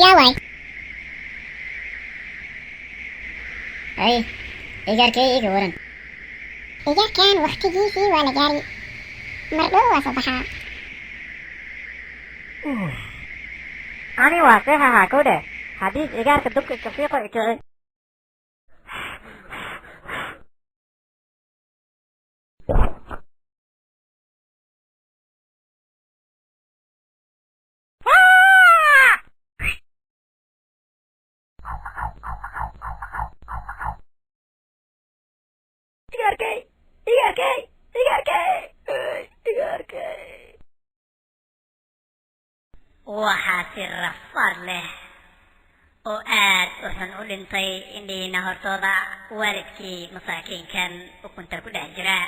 Yaa waay. Ay, igaarkay, iga waran. Igaarkan wakhtigiisii waa la gaari, mardhow waa soo baxaa. Ani waa seexahaa kowdhe, haddii igaarka dubka iska fiiqo ikici. Igaarkay, igaarkay, igaarkay, igaarkay. Waxaa si rafaad leh oo aad u xun u dhintay indhihiina hortooda waalidkii masaakiinkan ukunta ku dhex jira.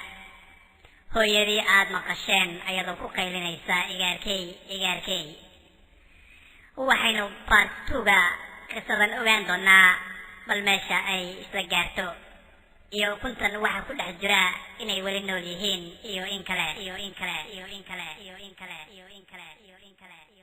Hooyadii aad maqasheen ayadoo ku qaylinaysa igaarkay, igaarkay. Waxaynu part two-ga qisadan ogaan doonaa bal meesha ay isla gaarto iyo ukuntan waxa ku dhex jira inay weli nool yihiin iyo in kale, iyo in kale, iyo in kale, iyo in kale, iyo in kale, iyo in kale, iyo